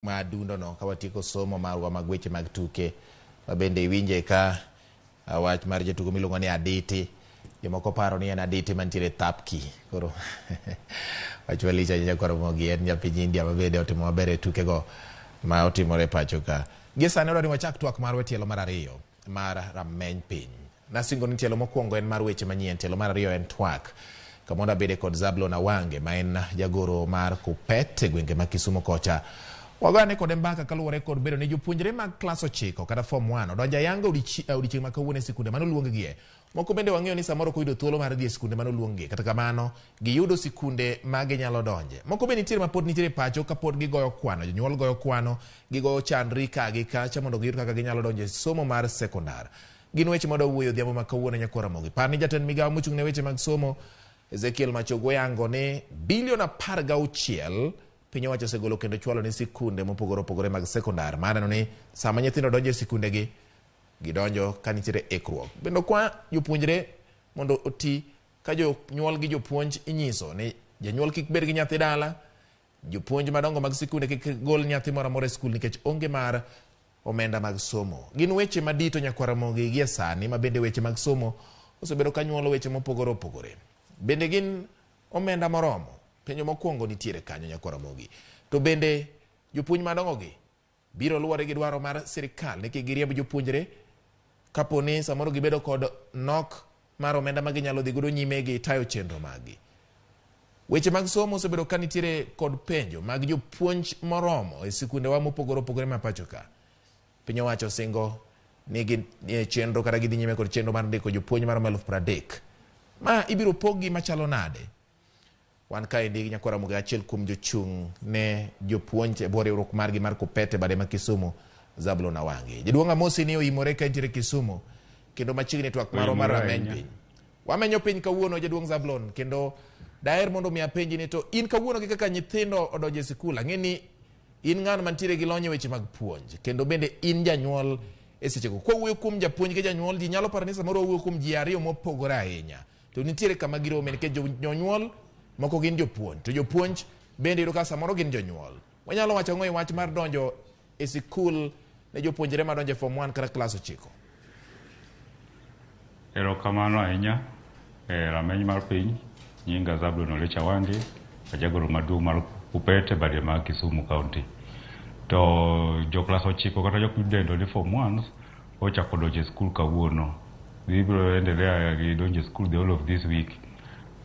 Ma dundono ka watieko somo marwa mag weche mag tuke ma bende iwinje ka wach mar jatugo miluongo ni Aditi. Jomoko paro ni en Aditi mantiere Thapki. Koro wach malich ahinya koro mogi en japiny India ma bende otimo maber e tukego ma otimore pacho ka. Gie sani adwaro ni wachak twak marwa e tielo mar ariyo mar rameny piny. Nasingo ni tielo mokwongo en mar weche manyien, tielo mar ariyo en twak. Kamondo abede kod Zablon Awange ma en jagoro mar Kupet e gwenge ma Kisumu kocha. Wagoyane kode mbaka kaluwore kod bedo ni jopuonjre mag klas 9 kata form 1 odonjo ayanga odiochieng' ma kawuono e sikunde mane oluonggie. Moko bende wang'eyo ni samoro ok oyudo thuolo mar dhi e sikunde mane oluonggie. Kata kamano, giyudo sikunde ma ginyalo donje. Moko be nitiere ma pod nitiere pacho kapod gigoyo kwano. Jonyuol goyo kwano, gigoyo chandri ka gi kacha mondo giyud kaka ginyalo donjo e somo mar sekondar. Gin weche ma wadwa wuoyo odhiambo ma kawuono nyakwar Ramogi. Par ni jatend migawo mochung' ne weche mag somo Ezekiel Machogu oyango ni bilion 16 piny owacho osegolo kendo chwalo ne sikunde mopogore opogore mag sekondar mar neno ni sama nyithindo donjo e sikundegi gidonjo ka nitiere ikruok. Bende okwa jopuonjre mondo oti ka jonyuol gi jopuonj inyiso ni janyuol kik bed gi nyathi dala, jopuonj madongo mag sikunde kik gol nyathi moro amora e skul nikech onge mar omenda mag somo. Gin weche madito nyakwar Ramogi gie sani ma bende weche mag somo osebedo ka nyuolo weche mopogore opogore. Bende gin omenda moromo? Penjo mokwongo nitiere kanyo nyakwar Ramogi. To bende jopuonj madongo gi biro luwore gi dwaro mar sirikal ni kik giriemb jopuonjre kapo ni samoro gibedo kod nok mar omenda ma ginyalo dhi godo nyime gi tayo chenro maggi. Weche mag somo osebedo ka nitiere kod penjo mag jopuonj moromo e sikundewa mopogore opogore ma pacho ka. Piny owacho singo ni gin e chenro kata gidhi nyime kod chenro mar ndiko jopuonj maromo 30,000. Ma ibiro poggi machalo nade? Wan kaendi nyakwar Ramogi achiel kuom jochung' ne jopuonj e bwo riwruok margi mar Kupet e bade ma Kisumu, Zablon Awangi. Jaduong' amosi ni oimore ka entiere Kisumu kendo machiegni twak marwa mar Oimore rameny ahinya. piny. Wamenyo piny kawuono jaduong' Zablon kendo daher mondo mi apenji ni to in kawuono gi kaka nyithindo odonjo e sikul ang'e ni in ng'ano mantiere gi lony e weche mag puonj kendo bende in janyuol e sechego. Kwawuoyo kuom japuonj gi janyuol ji nyalo paro ni samoro wawuoyo kuom ji ariyo mopogore ahinya. To nitiere kama girome nikech jonyuol moko gin jopuonj to jopuonj bende yudo ka samoro gin jonyuol. Wanyalo wacho ang'o e wach mar donjo e sikul ne jopuonjre madonjo e form 1 kata klas 9? Erokamano ahinya e rameny mar piny. Nyinga Zablon Oliech Awange, ajagoro maduong' mar Kupet e bade mag Kisumu County. To jo klas 9 kata jok midendo ni form 1s ochako donjo e skul kawuono. Gibiro endelea gi donjo e skul the whole of this week.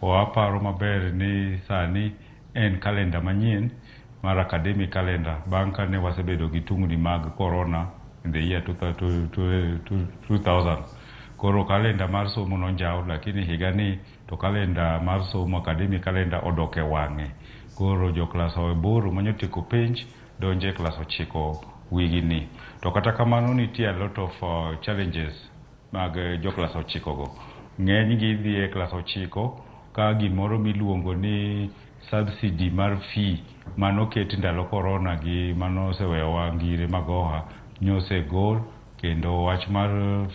Waparo maber ni sani en kalenda manyien mar academic calendar bang' kane wasebedo gi tungni mag corona in the year 2000. Koro kalenda mar somo nonjaw lakini higani to kalenda mar somo academic calendar odok e wang'e. Koro jo klas 8 manyotieko penj donjo e klas 9 wigini. To kata kamano nitie a lot of challenges mag jo klas 9 go. Ng'eny gi dhi e klas 9 ka gimoro miluongo ni subsidy mar fee manoket ndalo corona gi manoseweyowa ngire magoha nyosegol kendo wach mar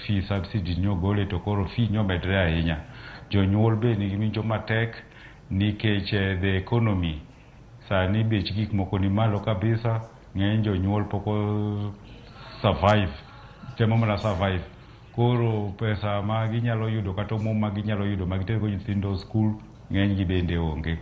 fee subsidy nyogole to koro fee nyomedre ahinya. Jonyuol be nigi winjo matek nikech the economy sani bech gik moko ni malo kabisa. Ng'eny jonyuol pok o survive, temo mana survive. Koro pesa ma ginyalo yudo kata omuom ma ginyalo yudo ma gitergo nyithindo skul ng'eny gi bende onge.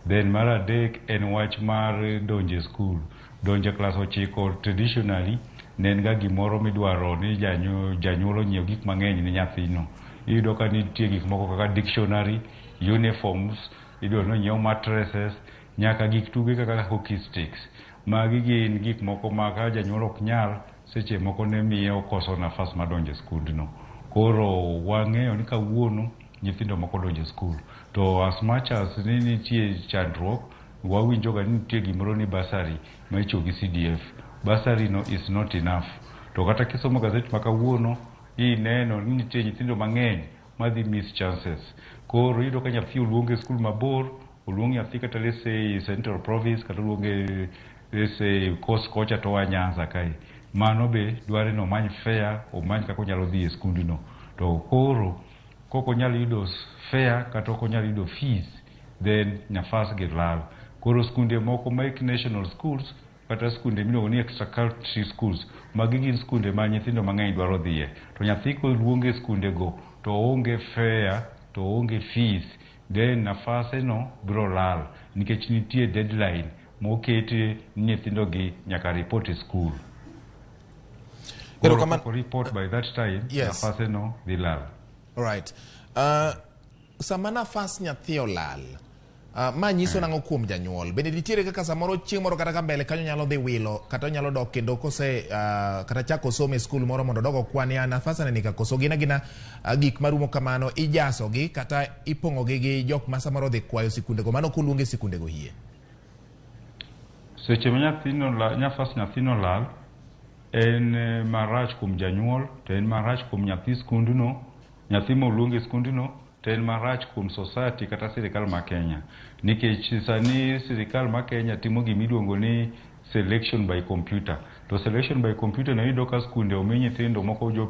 Then mar adek en wach mar donjo e skul. Donjo e klas 9 traditionally ne en ga gimoro midwaro ni janyuol onyiew gik mang'eny ne nyathino. Iyudo ka nitie gik moko kaka dictionary, uniforms, idwaro ni onyiew mattresses, nyaka gik tuge kaka hockey sticks. Magi gin gik moko ma ka janyuol ok nyal seche moko ne miye okoso nafas mar donjo e skundno. Koro wang'eyo ni kawuono nyithindo moko donjo e skul. To as much as ni nitie chandruok, wawinjo ga ni nitie gimoro ni bursary ma ichiwo gi CDF. Bursary no is not enough. To kata kisomo gazet ma kawuono, ineno ni nitie nyithindo mang'eny madhi miss chances. Koro iyudo ka nyathi oluong e skul mabor, oluong nyathi kata let's say Central Province kata oluonge let's say Coast kocha to oa Nyanza kae. Mano be dware ni omany fare, omany kaka onyalo dhi e skundno. To koro kok onyal yudo fare kata ok onyal yudo fees, then nafas gi lal. Koro skunde moko mek national schools kata skunde miluongo ni extra country schools. Magi gin skunde ma nyithindo mang'eny dwaro dhiye. To nyathi koluonge e skunde go to oonge fare to oonge fees, then nafase no biro lal nikech nitie deadline moketi ni nyithindo gi nyaka report e school. Koro kapok report by that time, nafase no dhi lal. Right. Sama nafas nyathi olal, ma nyiso nang'o kuom janyuol? Bende nitiere kaka samoro chieng' moro kata ka mbele kanyo nyalo dhi wilo kata onyalo dok kendo kose kata chako somo e skul moro mondo odog okwan ya nafas ne nika koso gina gina gik marumo kamano ijasogi kata ipong'ogi gi jok ma samoro dhi kwayo sikundego mano koluonge sikundego hie. Seche ma nyathino nafas nyathino lal, en marach kuom janyuol, to en marach kuom nyathi skundno, nyathi moluong e skundno, to en marach kuom society kata sirikal ma Kenya. Nikech sani sirikal ma Kenya timo gima iluongo ni selection by computer. To selection by computer no iyudo ka skunde omi nyithindo moko, jo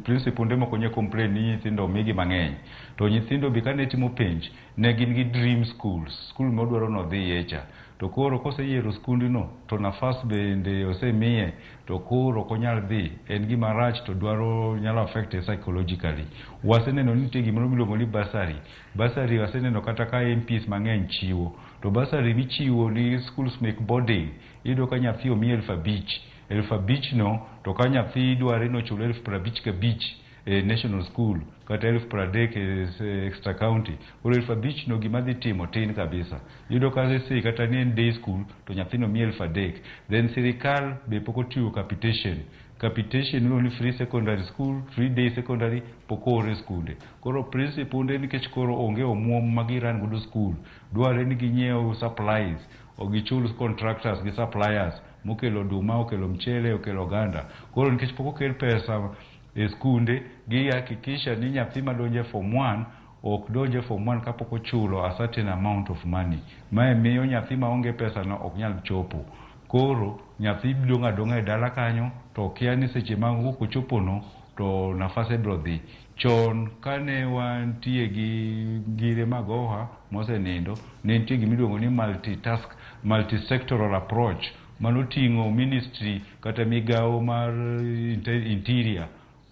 principal moko nye complain ni nyithindo omigi mang'eny. To nyithindo be kane timo penj, ne gin gi dream schools, skul modwaro nodhiye cha. To koro koseyiero skundno, to nafas bende osemiye, to koro ok onyal dhi, en gima rach to dwaro nyalo affect psychologically. Waseneno ni nitie gimoro miluongo ni bursary. Bursary waseneno kata ka MPs mang'eny chiwo. To bursary michiwo ni schools mek boarding, iyudo ka nyathi omi 5,000. 5,000 no, to ka nyathi dware ni ochul 55,000 e national school kata 30,000 e extra county. Koro 5,000 no gima dhi timo tin kabisa. Iyudo ka say kata ni en day school to nyathino mi 3,000. Then sirikal be pok ochiwo capitation. Capitation iluongo ni free secondary school, free day secondary pok oor e skunde. Koro principal nikech koro onge omuom ma giran godo school, dwarre ni ginyiew supplies, o gichul contractors gi suppliers mokelo oduma, okelo mchele, okelo oganda. Koro nikech pok okel pesa e skunde, gi hakikisha ni nyathi madonjo e form 1 ok donj e form 1 kapok ochulo a certain amount of money. Mae miyo nyathi maonge pesa no ok nyal chopo. Koro nyathi dong' adong'a e dala kanyo to okia ni seche ma ochopo no to nafase biro dhi. Chon kane wantie gi ngire magoha mosenindo, ne nitie gima iluongo ni multitask, multisectoral approach manoting'o ministry kata migawo mar interior,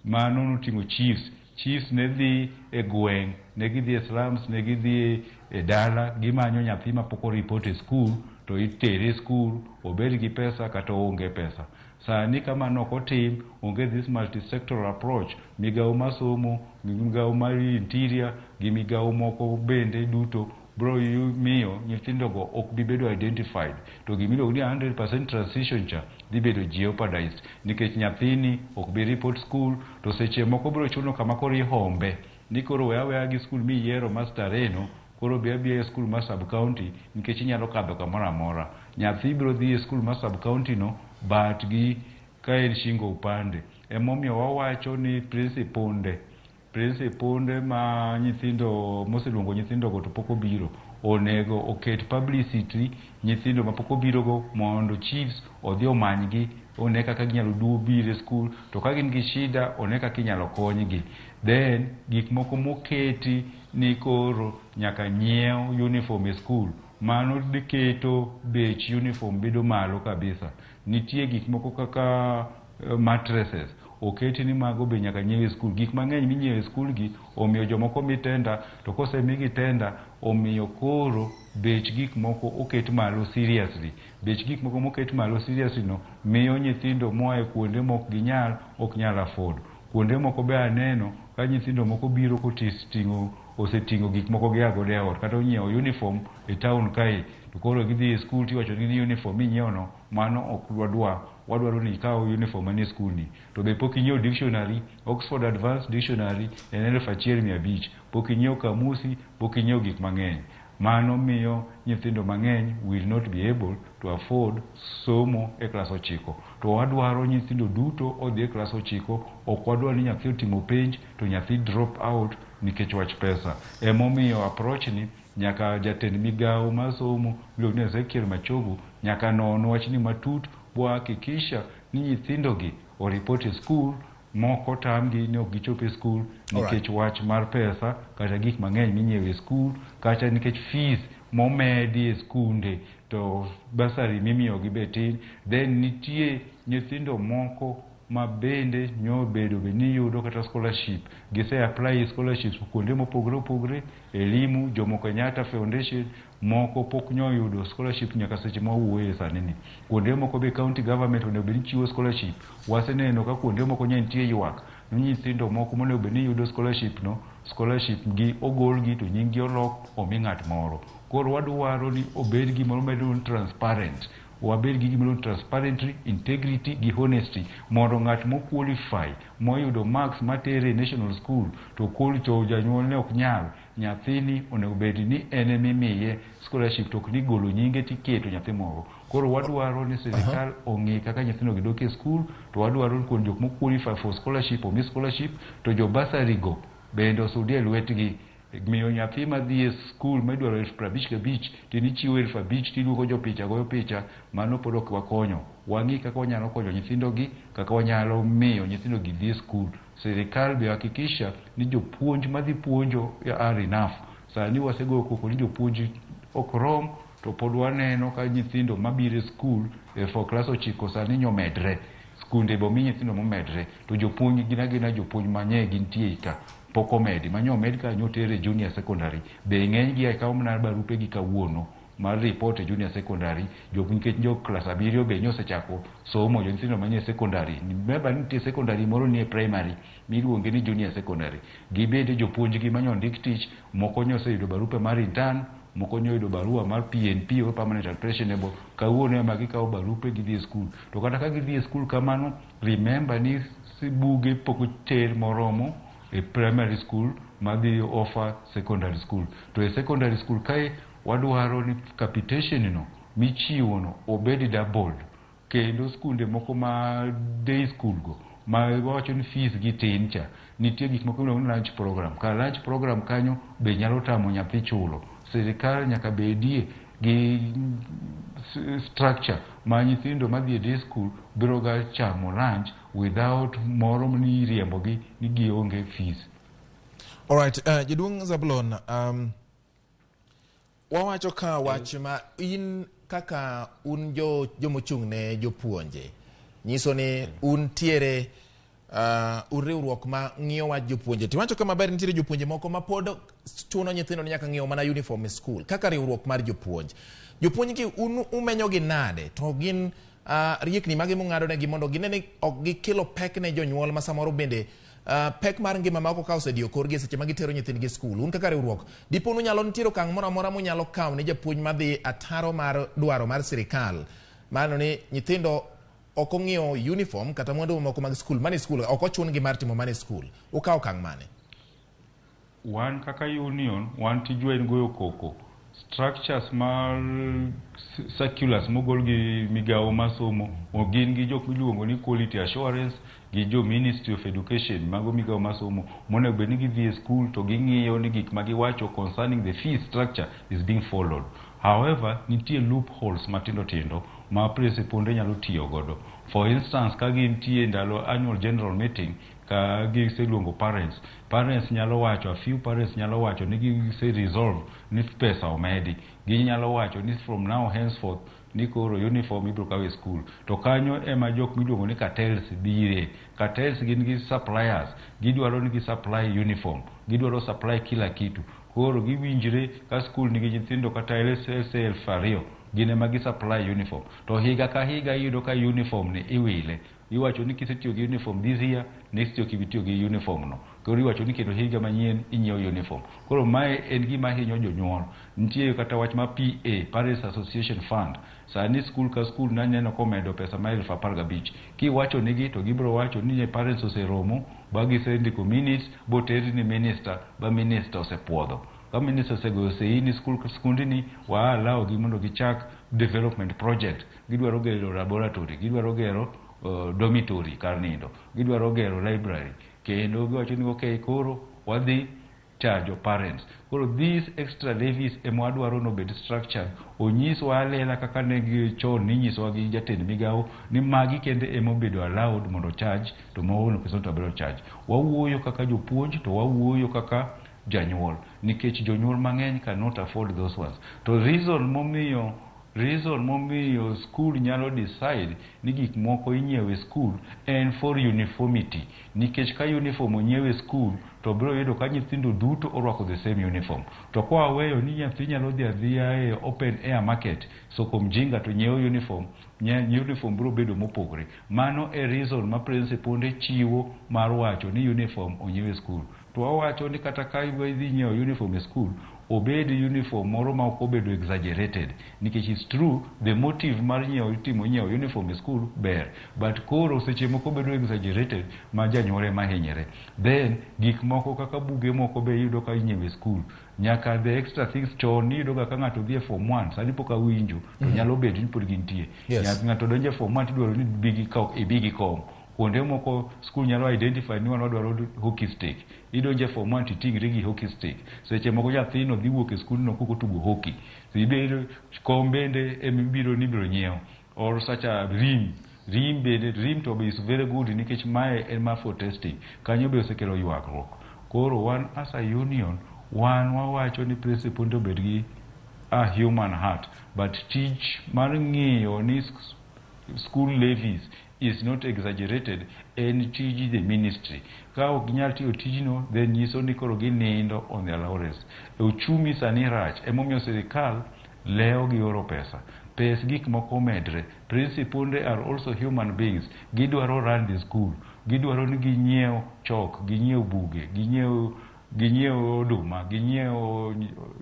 mano noting'o chiefs. Chiefs ne dhi e gweng', ne gidhi e slums, ne gidhi e dala, gimanyo nyathi mapok oripot e skul to itere e skul, obed gi pesa kata oonge pesa. Sani ka mano ok otim, onge this multisectoral approach, migawo mar somo, migawo mar interior gi migawo moko bende duto biro miyo nyithindogo ok bi bedo identified. To gima iluongo ni 100% transition cha dhi bedo jeopardized nikech nyathini ok bi report school to seche moko biro chuno kama koro ihombe ni koro we aweya gi skul miyiero mar starehe no, koro bi abiya e skul mar sub county nikech inyalo kadho kamoro amora. Nyathi biro dhi e skul mar sub county no but gi ka en shingo upande. Emomiyo wawacho ni principunde ma nyithindo moseluongo nyithindogo to pok obiro onego oket publicity nyithindo mapok obirogo mondo chiefs odhi omanygi one kaka ginyalo biro e skul to ka gin gi shida one kaka inyalo konygi. Then gik moko moketi ni koro nyaka nyiew uniform e skul, mano keto bech uniform bedo malo kabisa. Nitie gik moko kaka mattresses oketi ni mago be nyaka nyiew e skul. Gik mang'eny minyiewo e skul gi omiyo jomoko mi tenda to kosemigi tenda omiyo koro bech gik moko oket malo seriously. Bech gik moko moket malo seriously no miyo nyithindo moa e kuonde mok ginyal ok nyal afford. Kuonde moko be aneno ka nyithindo moko biro koting'o oseting'o gik moko gia godo e ot kata onyiewo uniform e town kae to koro gidhi e skul tiwacho negi ni uniform minyiewo no mano ok wadwa, wadwaro ni ikaw uniform manie skul ni. To be pok inyiewo dictionary, Oxford Advanced Dictionary en 1,500, pok inyiewo kamusi, pok inyiewo gik mang'eny. Mano miyo nyithindo mang'eny will not be able to afford somo e klas 9. To wadwaro nyithindo duto odhi e klas 9, ok wadwar ni nyathi otimo penj to nyathi drop out nikech wach pesa. Emomiyo approach ni nyaka jatend migawo mar somo miluongo ni Ezekiel Machogu nyaka non wachni matut bo hakikisha ni nyithindogi oripot e skul moko tamgi ni ok gichop e skul nikech wach mar pesa kata gik mang'eny minyiewo e skul kata nikech fees momedi e skunde. to bursary mimiyogi be tin. Then nitie nyithindo moko ma bende nyobedo be ni yudo kata scholarship, gise apply scholarships kuonde mopogore opogore, Elimu, Jomo Kenyatta Foundation, moko pok nyoyudo scholarship nyaka seche ma wawuoye sani ni. Kuonde moko be county government onego bed ni chiwo scholarship. Waseneno ka kuonde moko nye nitie ywak ni nyithindo moko monego bed ni yudo scholarship no, scholarship gi ogol gi to nying gi olok omi ng'at moro. Koro wadwaro ni obed gimoro miluongo ni transparent, wabed gi gimoro transparency, integrity gi honesty, mondo ng'at mo qualify moyudo marks matere e national school to kol to janyuol ne ok nyal, nyathini onego bed ni en emimiye scholarship to ok ni golo nyinge tiketo nyathi moro. Koro wadwaro ni sirikal ong'i kaka nyithindo gi dok e school, to wadwaro ni kuom jok mo qualify for scholarship omi scholarship, to jo bursary go bende osudie lwetgi. Miyo nyathi madhi e skul midwaro 55,000 to in ichiwo 5,000 tiluongo jopicha goyo picha, mano pod ok wakonyo. Wang'i kaka wanyalo konyo nyithindo gi, kaka wanyalo miyo nyithindo gi dhi e skul. Sirikal be hakikisha ni jopuonj madhi puonjo are enough. Sani wasegoyo koko ni jopuonj ok rom, to pod waneno ka nyithindo mabiro e skul e for klas 9 sani nyomedre. Skunde be omi nyithindo momedre, to jopuonj gin agina jopuonj manye gintie ka pok omedi. Manyo omed ka nyoter e junior secondary be ng'eny gi akawo mana barupe gi kawuono mar report e junior secondary jo nikech jo klas 7 be nyosechako somo, jo nyithindo manie secondary. Remember ni nitie secondary moro nie primary miluonge ni junior secondary, gibende jopuonj gi manyo ndik tich, moko nyoseyudo barupe mar intern, moko nyoyudo barua mar PNP or permanent and pensionable. Kawuono ema gikawo barupe gidhi e skul. To kata ka gidhi e skul kamano, remember ni buge pok oter moromo e primary school madhi offer secondary school. To e secondary school kae wadwaro ni capitation no michiwo no obed doubled, kendo skunde moko ma day school go ma wawacho ni fees gi tin cha, nitie gik moko miluongo ni lunch program. Ka lunch program kanyo be nyalo tamo nyathi chulo. Sirikal nyaka bedie gi structure ma nyithindo madhi e day school biro ga chamo lunch without moro ni iriembogi ni gionge fees. Alright, jaduong' Zablon, wawacho ka wach ma in kaka un jo jomochung' ne jopuonje nyiso ni un tiere un riwruok ma ng'iyo wach jopuonje. Tiwacho ka maber, nitiere jopuonje moko ma pod chuno nyithindo ni nyaka ng'iew mana uniform e skul. Kaka riwruok mar jopuonj, jopuonj gi un umenyo gi nade to gin riekni mage mung'ado negi mondo gine ni ok gikelo pek ne jonyuol ma samoro bende pek mar ngima ma ok okawo osediyo korgi e seche ma gitero nyithindgi e skul? Un kaka riwruok, dipo nunyalo nitiere okang' moro amora munyalo kawo ne japuonj madhi ataro mar dwaro mar sirikal mano ni nyithindo ok ong'iewo uniform kata mwandu mamoko mag skul mane skul ok ochun gi mar timo mane skul? Ukawo okang' mane? Wan kaka union, wan tijwa en goyo koko. Structures mar circulars mogol gi migawo mar somo gin gi jok miluongo ni quality assurance gi jo Ministry of Education, mago migawo mar somo monego bed ni gidhi e school to ging'iyo ni gik ma giwacho concerning the fee structure is being followed. However, nitie loopholes matindo tindo ma principal nyalo tiyo godo. For instance, ka gintie ndalo annual general meeting, ka giseluongo parents, parents nyalo wacho, a few parents nyalo wacho ni gise resolve ni pesa omedi. Ginyalo wacho ni from now henceforth ni koro uniform ibiro kaw e school. To kanyo ema jok miluongo ni cartels bire. Cartels gin gi suppliers, gidwaro ni gi supply uniform, gidwaro supply kila kitu. Koro giwinjre ka school nigi nyithindo kata 2,000, gin ema gi supply uniform. To higa ka higa iyudo ka uniform ni iwile. Iwacho ni kisetiyo gi uniform this year, next year ok ibi tiyo gi uniform no. Koro iwacho ni kendo higa manyien inyiewo uniform. Koro mae en gima hinyo jonyuol. Nitie kata wach ma PA, Parents Association Fund. Sani skul ka skul naneno komedo pesa ma 15,000. Kiwacho nigi to gibiro wacho ni ne parents oseromo ba gisendiko minutes boter ni minister ba minister osepuodho. Ka minister osegoyo sei ni skul skundni wa allow gi mondo gichak development project. Gidwaro gero laboratory, gidwaro gero dormitory kar nindo, gidwaro gero library. Kendo giwacho ni okay, koro wadhi charge parents. Koro these extra levies ema wadwaro nobed structured. Onyiswa alela kaka ne gi chon ninyisowa gi jatend migawo ni magi kende ema obedo allowed mondo charge to maono pesa to bedo charge. Wawuoyo kaka jopuonj to wawuoyo kaka janyuol nikech jonyuol mang'eny cannot afford those ones. To reason momiyo Reason momiyo school nyalo decide ni gik moko inyiewo e school en for uniformity. Nikech ka uniform onyiew e school to biro yudo ka nyithindo duto orwako the same uniform. To kwa weyo ni nyathi nyalo dhi adhiya e open air market, soko mjinga to nyiewo uniform, uniform biro bedo mopogore. Mano e reason ma principal chiwo mar wacho ni uniform onyiew e school. To wawacho ni kata ka idhi nyiewo uniform e school, obed uniform moro ma ok obedo exaggerated. Nikech it's true, the motive mar nyiewo timo nyiewo uniform e school ber. But koro seche moko bedo exaggerated ma janyuol ema hinyre. Then gik moko kaka buge moko be iyudo ka inyiewo e school. Nyaka the extra things chon iyudo ga ka ng'ato dhi e form 1, sani pok awinjo, to nyalo bedo ni pod gintie. Ng'ato donjo e form 1 tidwaro ni ibi gi kom. Kuonde moko school nyalo identify ni wan wadwaro hockey stick. Idonjo e form 1 titing'ri gi hockey stick. Seche moko nyathino dhi wuok e skul no kok otugo hockey. So ibedo kom bende emibiro ni ibiro nyiewo. Or such a rim. Rim bende, rim to is very good nikech mae en ma for testing. Kanyo be osekelo ywagruok. Koro wan as a union, wan wawacho ni principal obed gi a human heart. But tich mar ng'iyo ni school levies is not exaggerated en tij the ministry. Ka ok ginyal tiyo tijno, then nyiso ni koro ginindo on their laurels. E uchumi sani rach, emomiyo sirikal lewo gi oro pesa. Pes gik moko omedre. Principals are also human beings. Gidwaro run the school. Gidwaro ni ginyiew chalk, ginyiew buge, ginyiew oduma, ginyiew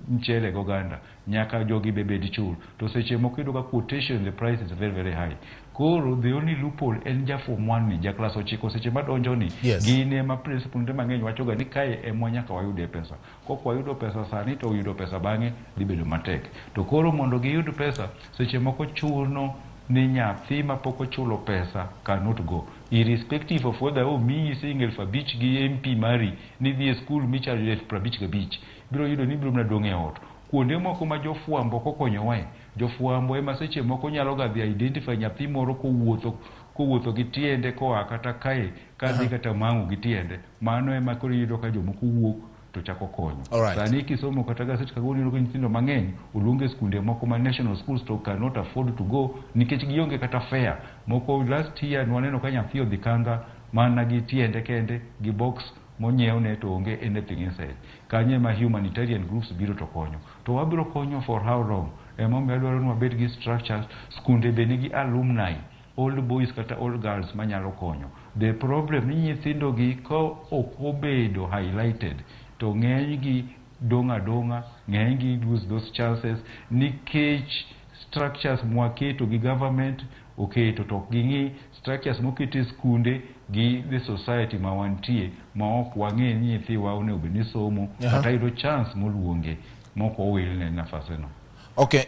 mchele gi oganda. Nyaka jogi be bed chul. To seche moko iyudo ka quotation the price is very very high. Koro the only loophole en ja form 1 ni, ja klas 9 seche madonjo ni, gin ema principal mang'eny wacho ga ni kae ema nyaka wayudie pesa. Kok wayudo pesa sani to yudo pesa bang'e dhi bedo matek. To koro mondo giyud pesa, seche moko chuno ni nyathi mapok ochulo pesa cannot go. Irrespective of whether omiyi siling 5,000 gi MP mari ni dhi e school michajo 55,000, biro yudo ni ibiro mana dong' e ot. Kuonde moko ma jofwambo ok okonyowae, jofwambo ema seche moko nyalo ga dhi identify nyathi moro kowuotho gi tiende koa kata kae kadhi kata Mang'u gi tiende. Mano ema koro iyudo ka jomoko wuok to chako konyo. Sani kisomo kata gaset kawuono iyudo ka nyithindo mang'eny oluong e skunde moko ma national schools to cannot afford to go nikech gionge kata fare. Moko last year nwaneno ka nyathi odhi kanga mana gi tiende kende gi box monyiewne to onge anything inside. Kanyo ema humanitarian groups biro to konyo. To wabiro konyo for how long? Emomiyo adwaro ni wabed gi structures, skunde be nigi alumni, old boys kata old girls manyalo konyo. The problem ni nyithindo gi ka ok obedo highlighted to ng'eny gi dong' adong'a, ng'eny gi lose those chances nikech structures mwaketo gi government oketo to ok ging'i structures moket e skunde gi the society ma wantie ma ok wang'e ni nyithiwa onego bed ni somo kata yudo chance moluonge mok owilne nafaseno. Okay,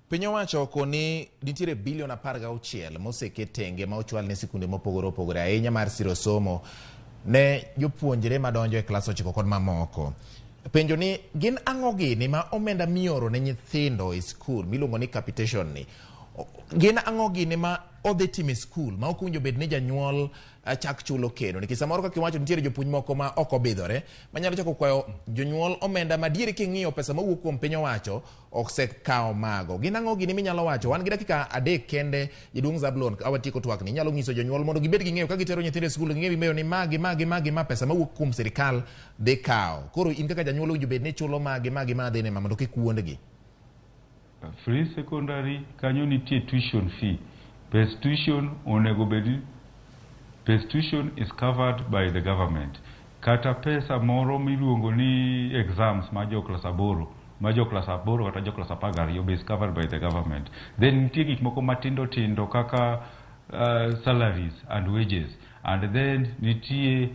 piny owacho oko ni nitiere bilion 16 moseket tenge ma ochwal ne sikunde mopogore opogore ahinya mar siro somo ne jopuonjre madonjo e klas 9 kod mamoko. Penjo ni gin ang'o gini ma omenda mioro ne nyithindo e skul miluongo ni capitation ni? Gin ang'o gini ma odhi timo e skul ma ok owinjo bed ni janyuol chak chulo kendo? Nikech samoro kaka iwacho nitiere jopuonj moko ma ok obidhore manyalo chako kwayo jonyuol omenda ma diere king'iyo pesa mawuok kuom piny owacho osekawo mago. Gin ang'o gini minyalo wacho? Wan gi dakika 3 kende, jaduong' Zablon, ka watieko twak ni inyalo nyiso jonyuol mondo gibed gi ng'eyo ka gitero nyithindo e skul ging'e gimiyo ni magi magi magi ma pesa mawuok kuom sirikal dhi kawo. Koro in kaka janyuol owinjo bed ni ichulo magi magi ma dhi ne ma mondo kik wuondgi. Free secondary kanyo nitie tuition fee. Pes tuition onego bed pes tuition is covered by the government. Kata pesa moro miluongo ni exams ma jo klas 8, ma jo klas 8 kata jo klas 12 be is covered by the government. Then nitie gik moko matindo tindo kaka salaries and wages, and then nitie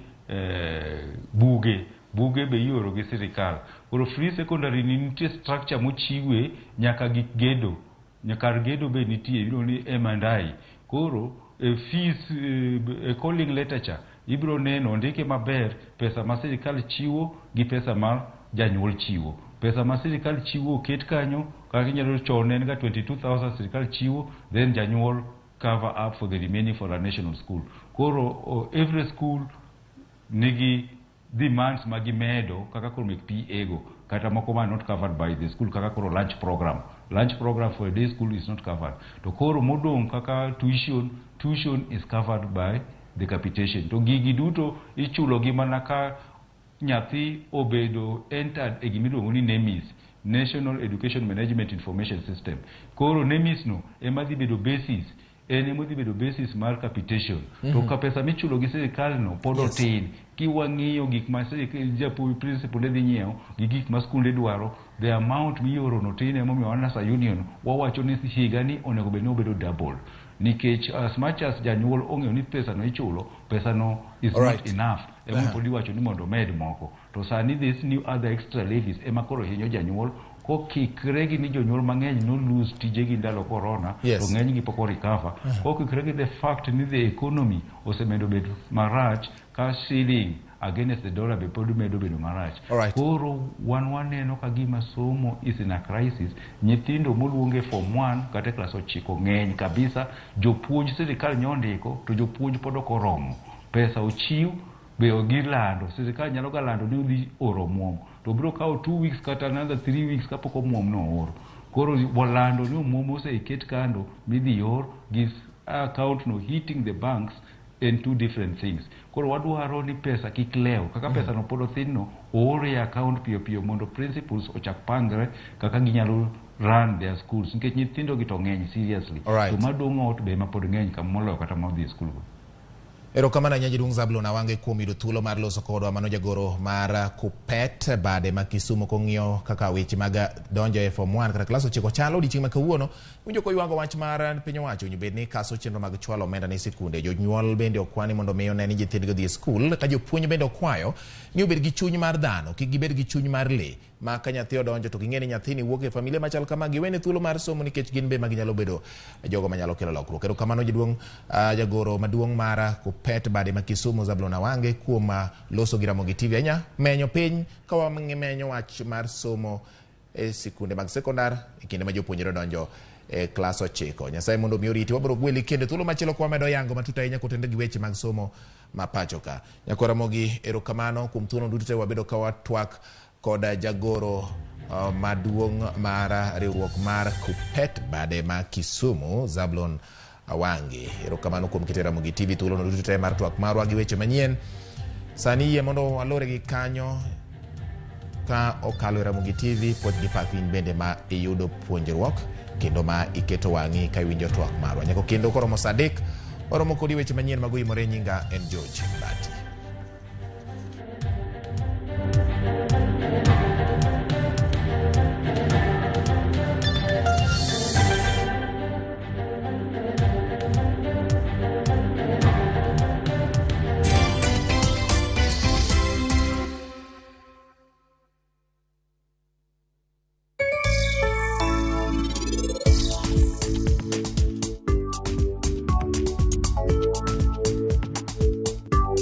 buge. Buge be ioro gi sirikal. Koro free secondary ni nitie structure mochiwe nyaka gik gedo. Nyaka kar gedo be nitie iluongo ni M&I. Koro e fees, e calling letter cha ibiro neno ondike maber pesa ma sirikal chiwo gi pesa ma janyuol chiwo. Pesa ma sirikal chiwo oket kanyo kaka inyalo chon en ga 22,000 sirikal chiwo, then janyuol cover up for the remaining for a national school. Koro every school nigi demands ma gimedo kaka koro mek PA go kata moko ma not covered by the school kaka koro lunch program Lunch program for a day school is not covered. To koro modong' kaka tuition, tuition is covered by the capitation. To gigi duto ichulo gi mana ka nyathi obedo entered e gimiluongo ni NEMIS, National Education Management Information System. Koro NEMIS no ema dhi bedo basis, en ema odhi bedo basis mar capitation. To ka pesa michulo gi sirikal no pod otin, kiwang'iyo gik ma japuonj principal ne dhi nyiewo gi gik ma skunde dwaro, the amount mioro no tin. Emomiyo wan as a union wawacho ni higa ni onego bed ni obedo double, nikech as much as janyuol ong'eyo ni pesa no ichulo, pesa no is not enough. Emomiyo pod iwacho ni mondo omed moko. To sani this new other extra levies ema koro hinyo janyuol, kokikre gi ni jonyuol mang'eny no lose tijegi ndalo corona. To ng'enygi pok o recover. Kokikre gi the fact ni the economy osemedo bedo marach, ka shilling against the dollar be pod medo bedo marach. Koro wan waneno ka gima somo is in a crisis. Nyithindo moluonge form 1 kata e klas 9 ng'eny kabisa. Jopuonj sirikal nyondiko, to jopuonj pod ok oromo. Pesa ochiw be gilando, sirikal nyalo ga lando ni odhi oro omuom, to biro kawo 2 weeks kata another 3 weeks kapok omuom no oor. Koro walando ni omuom oseket kando midhi or gi account no hitting the banks en two different things. Koro wadwaro ni pesa kik lew kaka pesa no pod othin no, oore e account piyo piyo mondo principals ochak pangre kaka ginyalo run their schools, nikech nyithindo gi to ng'eny seriously. To madong' ot be ema pod ng'eny moloyo kata modhi e skul go. Erokamano ahinya, jaduong' Zablon Awange, kuom yudo thuolo mar loso kodwa. Mano jagoro mar KUPPET bade ma Kisumu, kong'iyo kaka weche mag donjo e form 1 kata klas 9 chalo odiochieng' ma kawuono. Winjo koywago wach mar piny owacho winjo bed ni kaso chenro mag chwalo omenda ne sikunde. Jonyuol bende okwa ni mondo mi one ni nyithindgi odhi e skul, ka jopuonj bende okwayo ni obed gi chuny mar dhano, kik gibed gi chuny mar lee, ma ka nyathi odonjo to ging'e ni nyathini wuok e familia machal kama, giwene thuolo mar somo, nikech gin be ma ginyalo bedo jogo manyalo kelo lokruok. Erokamano, jaduong' jagoro maduong' mar KUPPET bade ma Kisumu, Zablon Awange, kuom loso gi Ramogi TV ahinya menyo piny ka wamenyo wach mar somo e sikunde mag sekondar e kinde ma jopuonjre donjo e klas 9. Nyasaye mondo omi oriti. Wabiro gweli kendo thuolo machielo kwa wamedo yango matut ahinya kotenore gi weche mag somo ma pacho ka. Nyakwa Ramogi, erokamano kuom thuolo duto te wabedo ka watwak kod jagoro maduong' mar riwruok mar KUPPET bade ma Kisumu, Zablon Awange. Erokamano kuom keto Ramogi TV thuolono duto te mar twak marwa gi weche manyien. Sani yie mondo walore gi kanyo ka okalo e Ramogi TV. Puoch gi pak in bende ma iyudo puonjruok kendo ma iketo wang'i ka iwinjo twak marwa. Nyaka kendo koromo sa 3 waromo kodi weche manyien mag oyimore. Nyinga en George Mbati.